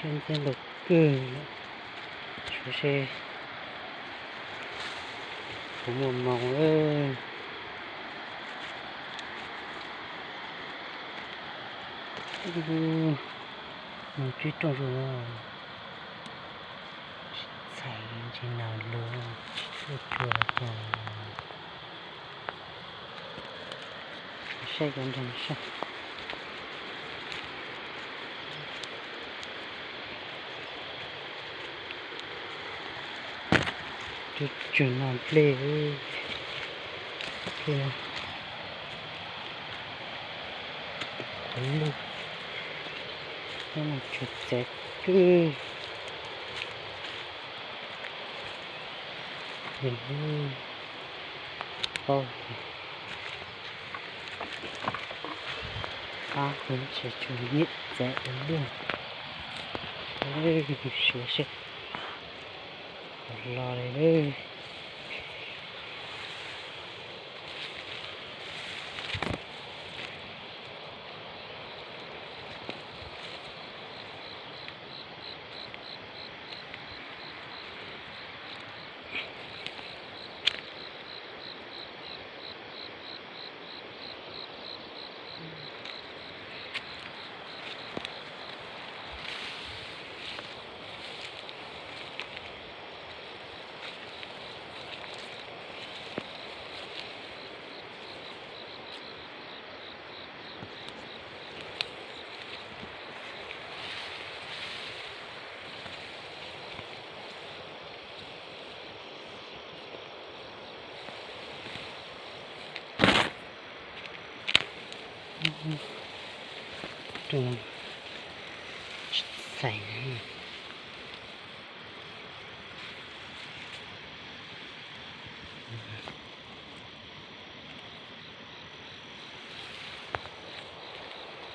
Ntxim ntxim ntau kawg, suav seb puas muaj moos lawm. Moos tsib rooj zuj no, tsis txhais ntsis nas lus, tsis txhais cua los cas. Saib cov nrog saib. Tsw tsw no nplej, nplej no qhov lwj, no tsw txav kawg. Paub tias qab kuv tsis tsw nyiam txav ua luaj. Suav seb puas los li lawm. Rooj tsis txhais.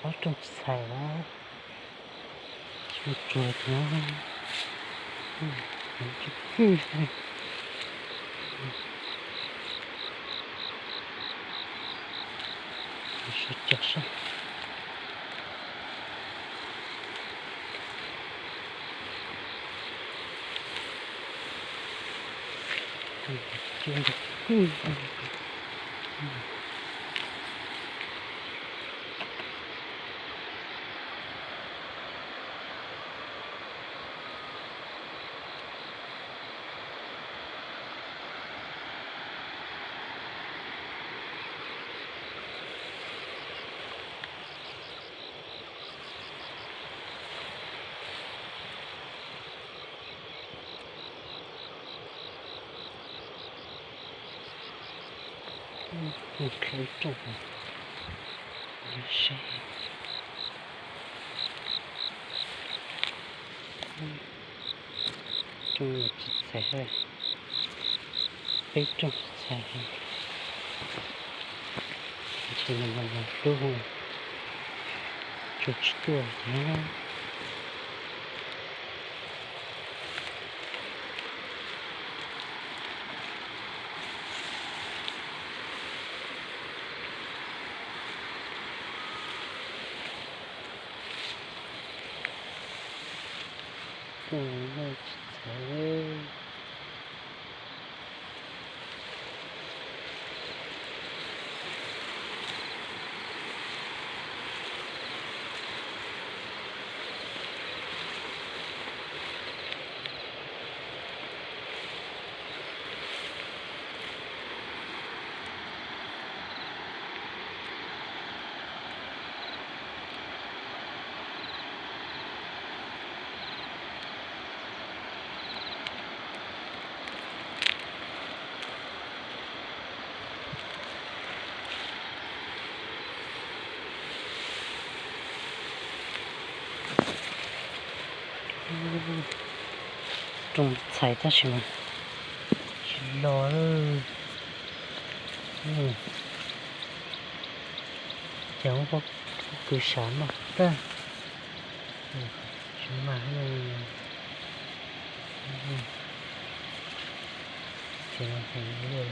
Ob rooj tsis txhais los tsis muaj tsuag li. Sawv cog sab. Ib rooj, saib, rooj tsis txhais, peb rooj tsis txhais. Ces nws los hlub, tsw tsis tuaj thiab. Tsis txhais. Rooj txhais tab sis mas tsis los. Ces ua pob kws sam noj tag. Tsis mag. Ces no ces luaj.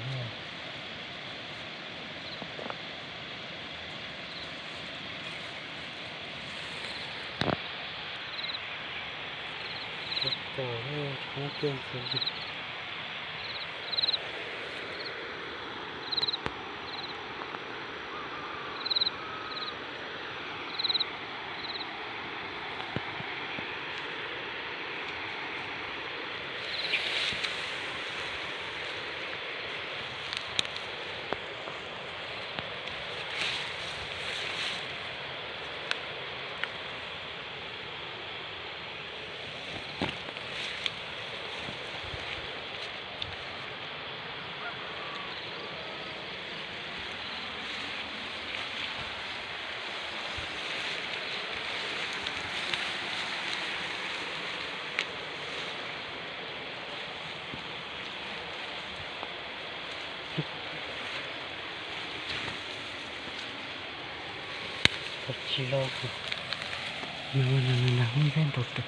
Tsis muaj kiag ntxiv li. Tsis los, nag hmoob npeb ntaus tawm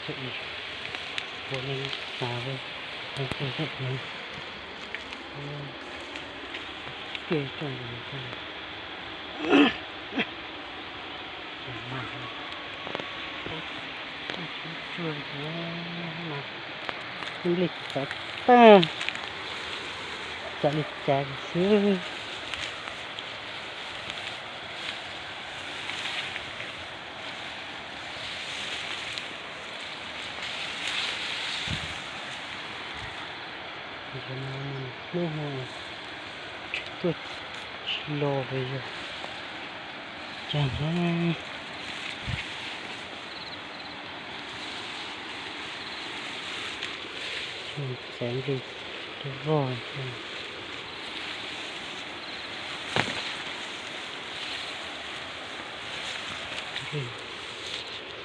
tag li. Ua neej xav, kev coj mas, li txav tag, txav li cas xwb. Hnub no tsis tuaj tsis los li yog cas na. Txav nqi rau vog, nqi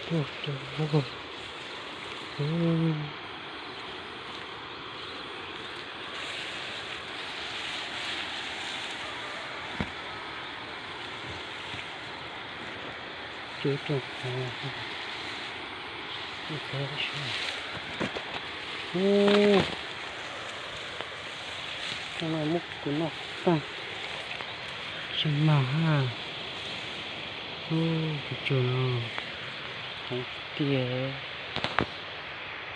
tuaj rau vog. Cua rooj, rooj no muab kuv noj tag, tsis mag ha. Ub, kuv cua no heev tiag.